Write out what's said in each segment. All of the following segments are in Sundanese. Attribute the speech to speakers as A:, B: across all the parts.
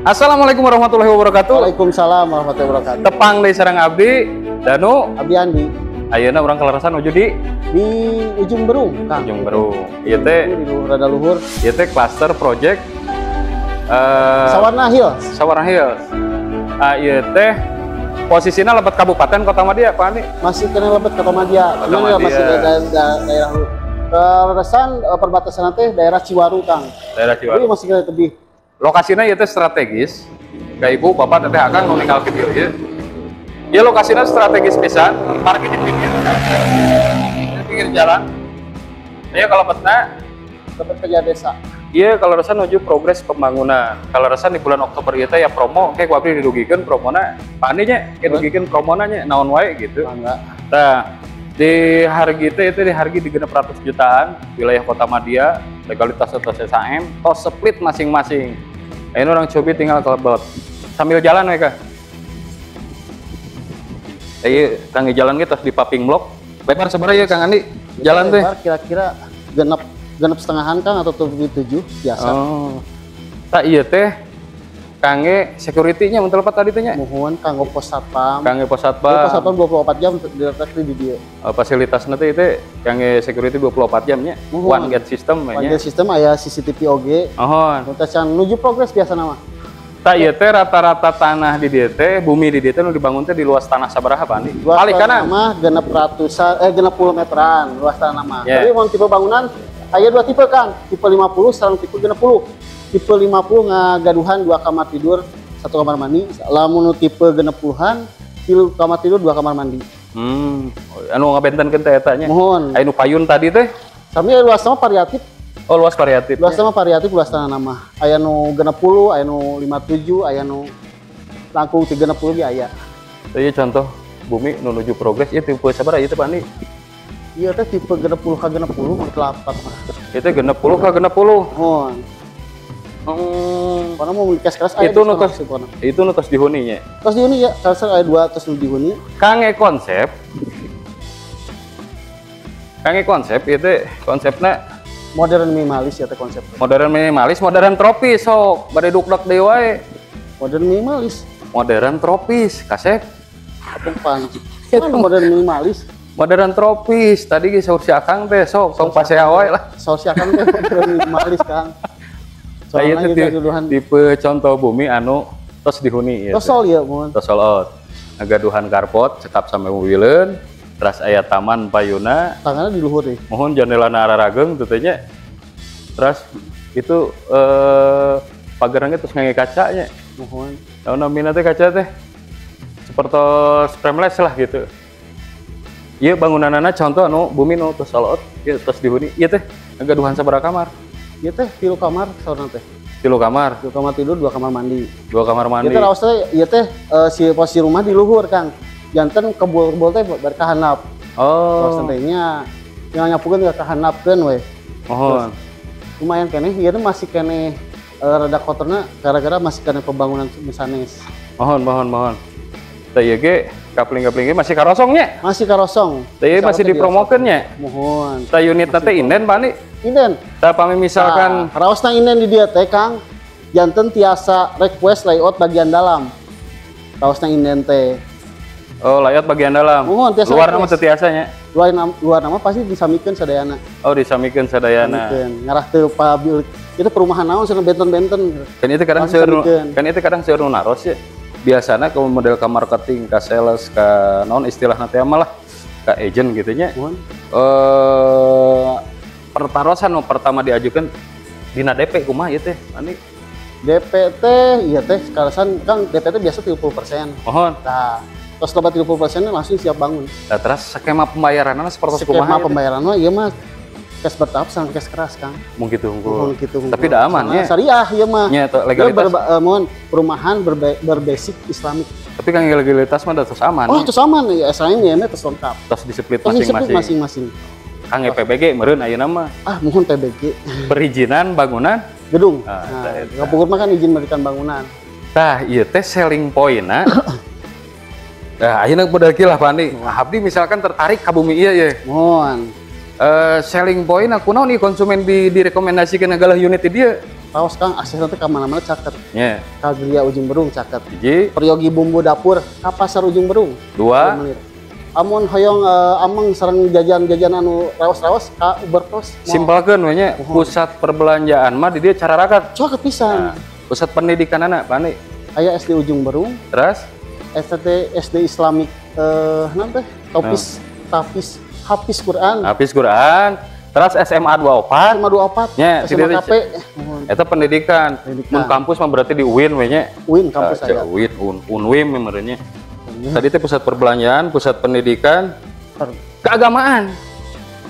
A: Assalamualaikum warahmatullahi wabarakatuh.
B: Waalaikumsalam warahmatullahi wabarakatuh.
A: Tepang deui sareng abdi, Danu.
B: Abdi Andi.
A: Ayeuna urang kaleresan nuju di
B: Di Ujung Berung, Kang.
A: Ujung Berung. Ieu teh
B: di luhur, rada luhur.
A: Ieu teh cluster project
B: Sawarna Hills.
A: Sawarna Hills. Ah, ieu teh posisinya lebet kabupaten Kota Madya, Pak Andi.
B: Masih keneh lebet Kota Madya.
A: Kota
B: Cuman ya
A: Madya.
B: Masih daerah daerah kaleresan perbatasan teh daerah Ciwaru, Kang.
A: Daerah
B: Tapi
A: Ciwaru.
B: Masih keneh tebih.
A: Lokasinya ieu teh strategis. Ka ibu, bapak, teteh, akang nu ninggal video ieu. Ieu lokasinya strategis pisan, parkir di pinggir jalan. Ieu kalebetna
B: Lebet ke desa.
A: Iya, kaleresan nuju progres pembangunan. Kaleresan di bulan Oktober ieu teh ya promo, kayak ku abdi didugikeun promona. Pak Andi nya, kayak dugikeun promona nya naon wae gitu.
B: Mangga.
A: Nah, di harga itu di harga di 600 jutaan, wilayah Kota Madya, legalitas atau SAM, tos split masing-masing. Nah, ini urang cobi tinggal kelebet. Sambil jalan mereka. Iya, Kang, jalan kita di paving block. Lebar seberapa ya, Kang Andi? Jalan teh.
B: Lebar kira-kira genep genep setengahan, Kang, atau tujuh tujuh biasa.
A: Oh. Tah, ieu teh kangge security-nya mun teu tadi teh nya.
B: Muhun, kanggo pos satpam.
A: Kangge pos
B: Jadi
A: satpam.
B: Pos satpam 24 jam diletak di dieu.
A: Eh, fasilitasna teh itu kangge security 24 jam nya.
B: Muhun.
A: One gate system nya.
B: One gate system, aya CCTV oge.
A: Muhun.
B: Mun can nuju progres biasa nama.
A: Tah, ieu teh rata-rata tanah di dieu teh, bumi di dieu teh nu dibangun teh di luas tanah sabaraha, Pak Andi?
B: Luas
A: Palih
B: tanah
A: kanan.
B: Mah genep ratusan, eh, 60 meteran luas tanah mah.
A: Yeah.
B: Tapi mun tipe bangunan aya dua tipe, Kang, tipe 50 sareng tipe 60. Tipe 50 ngagaduhan dua kamar tidur, satu kamar mandi. Lamun nu tipe 60-an, tilu kamar tidur, dua kamar mandi.
A: Anu ngabentenkeun teh eta nya.
B: Muhun.
A: Aya nu payun tadi teh.
B: Sami luas mah variatif.
A: Oh, luas variatif.
B: Luas mah variatif luas tanah mah. Aya nu 60, aya nu 57, aya nu langkung 30 ge aya.
A: Ieu contoh bumi nu nuju progres ieu tipe sabaraha ieu teh, Pak Andi?
B: Ieu teh tipe 60 ka 60 mun telapat mah.
A: Ieu teh 60 ka 60.
B: Muhun. Karena mau cash keras aya
A: Itu nu
B: diskon
A: tos
B: sih, pokona.
A: Itu nu tos dihuni nya.
B: Tos dihuni ya, kalau aya dua tos nu dihuni.
A: Kangge konsep. Kangge konsep ieu teh konsepna
B: Modern minimalis ya teh konsep.
A: Modern minimalis, modern tropis sok, bade dukdak deui wae.
B: Modern minimalis.
A: Modern tropis, kasep.
B: Apa pan? Mana modern minimalis?
A: Modern tropis, tadi ge saur si Akang teh sok, tong pasea wae lah.
B: Saur si Akang teh modern minimalis, Kang.
A: Nah, ieu
B: Soalnya
A: teh
B: kita gaduhan
A: tipe contoh bumi anu tos dihuni ieu
B: tos
A: teh.
B: sold ya, mun.
A: Tos sold out. Ngagaduhan carport cekap sampai mobileun, terus aya taman payuna,
B: Tangannya di luhur deh.
A: Muhun, jandelana ararageung teu teh nya. Terus itu pagerna terus ngangge kaca nya.
B: Muhun.
A: Naon namina teh kaca teh? Sepertos frameless lah gitu. Ieu bangunanana contoh anu bumi nu tos sold out, ieu tos dihuni. Ieu teh ngagaduhan sabaraha kamar?
B: Ieu teh tilu kamar saurna teh.
A: Tilu kamar,
B: Tilu kamar tidur, dua kamar mandi.
A: Dua kamar mandi.
B: Ieu teh raos teh ieu teh si posisi rumah di luhur, Kang. Janten kebul-kebul teh bar kahandap.
A: Oh.
B: Raos teh nya tinggal nyapukeun ke kahandapkeun we.
A: Muhun.
B: Lumayan keneh ieu teh masih keneh rada kotorna gara-gara masih keneh pembangunan sanes.
A: Muhun, muhun, muhun. Tah, ieu ge kapling-kapling ge masih karosong nya.
B: Masih karosong.
A: Tah, ieu masih dipromokeun nya.
B: Muhun.
A: Tah, unit teh inden, Pak Andi?
B: Inden.
A: Tah, pami misalkan
B: Nah, raosna inden di dieu teh, Kang, janten tiasa request layout bagian dalam. Raosna inden teh.
A: Oh, layout bagian dalam.
B: Muhun, tiasa
A: Luar nama
B: request.
A: teu tiasa nya.
B: Luar nama pasti disamikeun sadayana.
A: Oh, disamikeun sadayana.
B: Samikeun. Ngarah teu pabrik itu perumahan naon cenah benten-benten.
A: Kan itu kadang
B: Langsung
A: seueur
B: samikeun.
A: Kan itu kadang seueur nu naros ya. Biasana ke model ke marketing, ke sales, ke naon istilahna teh mah lah, ke agent gitu nya.
B: Muhun.
A: Pertarosan nu pertama diajukan dina DP kumaha ieu teh? Andi?
B: DP teh iya teh sekalian, Kang, DP teh biasa 30%.
A: Muhun.
B: Nah, terus lebat 30% langsung siap bangun.
A: Nah, terus skema pembayaranna seperti
B: Skema
A: kumaha ieu teh?
B: Pembayaran mah ieu mah cash bertahap sama cash keras, Kang.
A: Mun kitu hungkul.
B: Muhun kitu hungkul.
A: Tapi dah aman
B: Soalnya
A: ya.
B: syariah ieu mah.
A: Nya atau
B: Ieu
A: legalitas.
B: Muhun, perumahan berbasic Islamik.
A: Tapi kan legalitas mah terus aman.
B: Oh,
A: Ya.
B: terus aman ya, SIM ya terus lengkap.
A: Terus diseplit
B: Terus disebut
A: masing-masing.
B: masing-masing.
A: Kang PBG meureun ayeuna mah.
B: Ah, muhun, PBG.
A: Perizinan bangunan.
B: Gedung.
A: Ah,
B: Nah,
A: eta.
B: kapungkur mah kan izin mendirikan bangunan.
A: Tah, ieu teh selling point na. Nah, ayeuna model kieu lah, Pak Andi. Abdi misalkan tertarik ka bumi ieu ye.
B: Muhun.
A: Selling point aku naon nih konsumen direkomendasikan ngagaleuh unit di dieu?
B: Raos Kang, akses nanti ke mana-mana caket.
A: Nya.
B: Ka Griya Ujung Berung caket.
A: Hiji.
B: Peryogi bumbu dapur ka Pasar Ujung Berung.
A: 2.
B: Amun hoyong ameng sareng jajan-jajan anu raos-raos ka Ubertos.
A: Simpelkeun we nya, pusat perbelanjaan mah di dieu cararakat.
B: Caket pisan.
A: Nah, pusat pendidikanana Pak Andi.
B: Aya SD Ujung Berung.
A: Terus
B: SD Islamic naon teh? Topis, Tafis, Hafiz Quran.
A: Hafiz Quran. Terus SMA 24.
B: SMA 24.
A: Nya,
B: SMA KP.
A: Eta pendidikan. Mun kampus mah berarti di UIN we nya.
B: UIN kampus aya.
A: UIN, UNWIM meureun nya. Tadi teh pusat perbelanjaan, pusat pendidikan, keagamaan,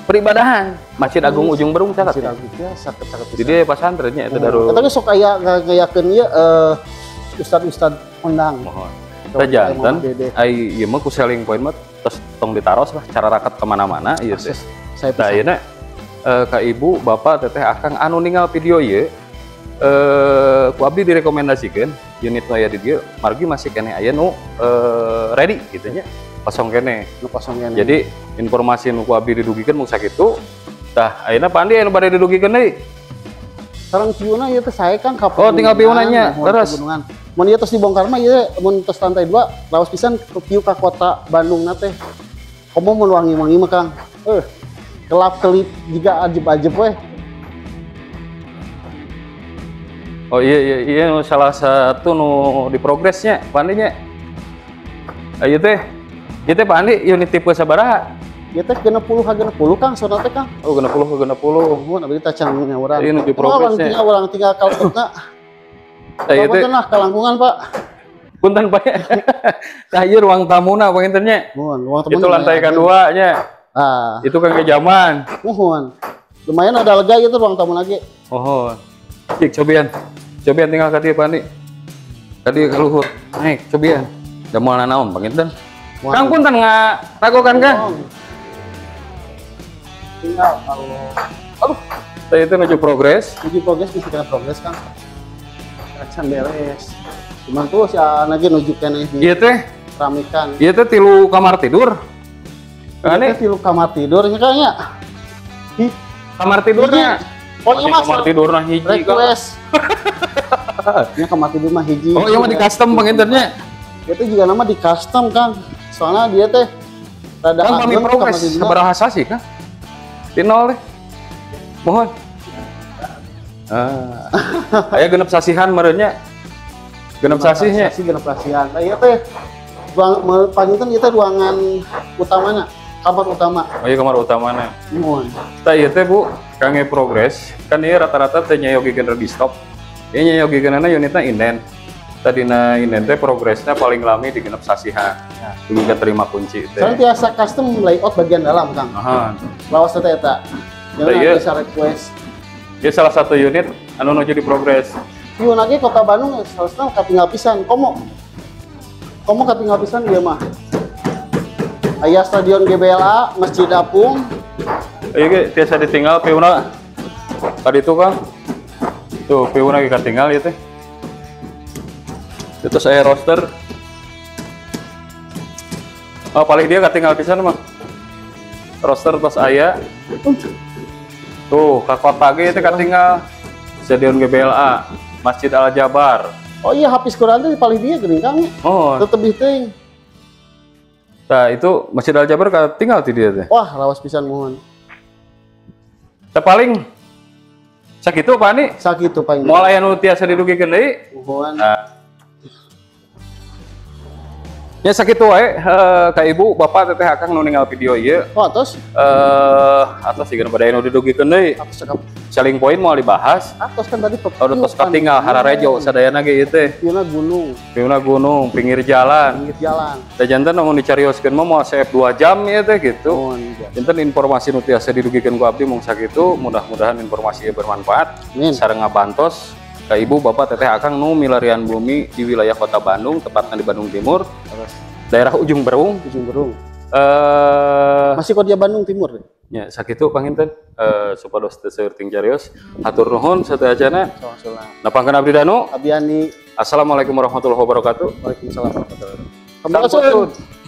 A: peribadahan, Masjid Agung Ujung Berung catat.
B: Masjid Agung ya, caket-caket.
A: Jadi pesantren nya eta darul.
B: Eta ge sok aya ngayakeun ieu ustad-ustad kondang.
A: Mohon. Teh janten ai ieu mah ku selling point mah tos tong ditaros lah cara rakat kemana-mana ieu teh. Tah ayeuna ka ibu, bapak, teteh, akang anu ningal video ieu ku abdi direkomendasikeun unit nu aya di dieu margi masih keneh aya nu ready gitu nya, kosong keneh.
B: Nu kosong keneh.
A: Jadi informasi nu ku abdi didugikeun mung sakitu. Tah ayeuna Pak Andi anu bade didugikeun deui.
B: Sareng piuna ieu teh sae Kang ka.
A: Oh, tinggal piuna nya. Terus
B: mun ieu tos dibongkar mah ieu mun tos lantai 2 raos pisan piu ka kota Bandung na teh. Komo mun wangi-wangi mah Kang. Kelap kelip jiga ajeb-ajeb weh.
A: Oh iya iya salah satu nu di progresnya Pak Andi nya. Ieu teh Pak Andi unit tipe sabaraha?
B: Ieu teh 60 ka 60 Kang, saurna teh Kang.
A: Oh 60 ka 60.
B: Muhun abdi teh can nyawuran.
A: Ieu nu di progresnya.
B: Urang tinggal kalebetna.
A: Tah ieu teh
B: kalangkungan Pak.
A: Punten Pak. Tah ieu ruang tamuna panginten nya.
B: Muhun, ruang tamu.
A: Itu lantai kedua nya.
B: Ah.
A: Itu kan ke zaman.
B: Muhun. Lumayan ada lega itu ruang tamu lagi.
A: Muhun. Cik cobian. Cobian tinggal ka dieu Pak Andi. Ka dieu ka luhur. Naik cobian. Da moal nanaon panginten. Kang punten ngaragokan Kang.
B: Tinggal kalau
A: aduh, teh itu nuju progres.
B: Nuju progres mesti kena progres Kang. Acan beres. Cuman tuh si lagi nuju keneh di.
A: Ieu teh
B: ramikan.
A: Ieu teh 3 kamar tidur.
B: Ieu teh 3 kamar tidur nya Kang nya.
A: Kamar tidurnya.
B: Oh iya mas,
A: kamar tidur nah hiji.
B: Request. Ini kamar tidur mah hiji.
A: Oh iya mah di custom pangintennya.
B: Itu juga nama di custom Kang. Soalnya dia teh rada
A: Kang pami progres sabaraha sasih Kang? Di nol deh. Mohon. Aya genep sasihan meureun nya. Genep sasihnya.
B: Sasih genep sasihan. Nah ieu teh ruang panginten ieu teh ruangan utamana, kamar utama.
A: Oh iya kamar utamana.
B: Mohon.
A: Tah ieu teh Bu, kangge progres kan ieu rata-rata teh nyayogikeun ready stop. Ieu nyayogikeunana unitna inden. Tadina inden teh progresnya paling lami di genep sasihan.
B: Ya.
A: Dugi terima kunci teh.
B: Soalnya tiasa custom layout bagian dalam Kang.
A: Aha.
B: Lawas teh eta. Jangan bisa request.
A: Ieu salah satu unit anu nuju di progres.
B: Ieu lagi kota Bandung salah satu katinggal pisan komo. Komo katinggal pisan ieu mah. Aya Stadion GBLA, Masjid Apung.
A: Ieu ge tiasa ditinggal piuna. Tadi itu Kang. Tuh piuna ge katinggal ieu teh. Itu saya roster. Oh paling dia katinggal pisan mah. Roster tos aya. Tuh ka kota ge teh katinggal Stadion GBLA, Masjid Al Jabar.
B: Oh iya Hafiz Quran teh paling dia geuning Kang.
A: Oh.
B: Tetep teuing.
A: Nah itu Masjid Al Jabar katinggal ti dia teh.
B: Wah, rawas pisan muhun.
A: Teh paling sakitu Pak Andi.
B: Sakitu paling.
A: Moal aya nu tiasa didugikeun deui.
B: Muhun.
A: Nah. Ya sakitu wae ka ibu, bapak, teteh, akang nu ningal video ieu.
B: Oh, atos?
A: Atos sigana bade anu didugikeun deui.
B: Atos cakep.
A: Selling point moal dibahas.
B: Atos kan tadi
A: oh, tos katinggal Hararejo sadayana ge ieu teh.
B: Piuna gunung.
A: Piuna gunung, pinggir jalan.
B: Pinggir jalan.
A: Teh janten lamun dicarioskeun mah moal seep 2 jam ieu teh gitu.
B: Oh, iya.
A: Janten informasi nu tiasa didugikeun ku abdi mung sakitu, mudah-mudahan informasi ieu bermanfaat.
B: Amin.
A: Sareng ngabantos ka ibu, bapak, teteh, akang nu milarian bumi di wilayah kota Bandung, tepatnya di Bandung Timur,
B: terus
A: daerah Ujung Berung.
B: Ujung Berung. Masih kota Bandung Timur deh.
A: Ya, sakitu panginten supados teu seueur ting carios. Hatur nuhun sateuacanna. Napangkeun abdi Danu.
B: Abdi Andi.
A: Assalamualaikum warahmatullahi wabarakatuh.
B: Waalaikumsalam warahmatullahi wabarakatuh.